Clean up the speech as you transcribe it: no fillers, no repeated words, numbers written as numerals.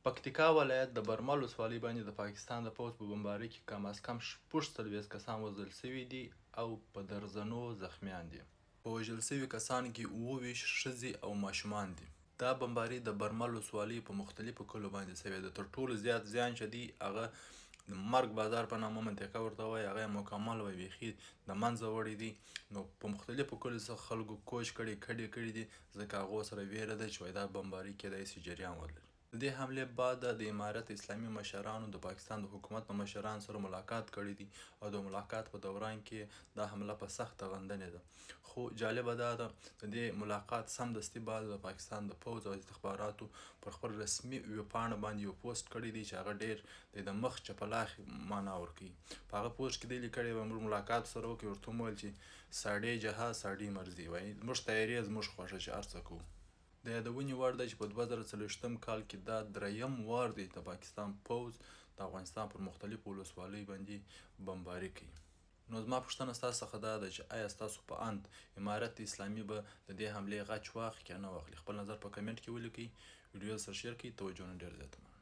پکتیکا ولایت د برمل ولسوالۍ باندې د پاکستان د پوځ په بمبارۍ کې کم از کم 46 کسان وژل شوي دي او په درځنو زخمیان دي. په وژل شوي کسانو کې 27 ښځې او ماشومان دي. دا بمباري د برمل ولسوالۍ په مختلفو کلو باندې شوې ده. تر ټولو زیات زیان چې دی هغه د مرګ بازار په نامه منطقه ورته وایي، هغه یې مکمل وایي بیخي د منځه وړی دی. نو په مختلفو کلیو څخه خلکو کوچ کړی، کډې کړي دي، ځکه هغو سره ویره ده چې وایي دا بمباري کیدای شي جریان ولري. د دې حملې بعد د امارت اسلامي مشرانو د پاکستان د حکومت د مشرانو سره ملاقات کړی دی او د ملاقات په دوران کې دا حمله په سخته غندنې ده. خو جالبه دا ده د دې ملاقات سمدستي بعد د پاکستان د پوځ او استخباراتو پر خپل رسمي ویبپاڼه باندې یو پوسټ کړی دی چې هغه ډیر د مخ چپلاخي معنا ورکوي. په هغه پوسټ کې دی لیکلی وایي موږ ملاقات سره وکړ، ورته مو وویل چې ساډې جهاز ساډې مرضي، وایي زموږ طیارې زموږ خوښه چې هر څه کوو. د یادونې وړ ده چې په 2024 کال کې دا دریم وار دی د پاکستان پوځ د افغانستان پر مختلفو ولسوالیو باندې بمباري کوي. نو زما پوښتنه ستاسو څخه دا ده چې ایا ستاسو په اند امارت اسلامي به د دې حملې غچ واخلي که نه واخلي؟ خپل نظر په کمنټ کې ولیکئ، ویډیو سره شیر کړئ. توجه نه ډېر زیاته مننه.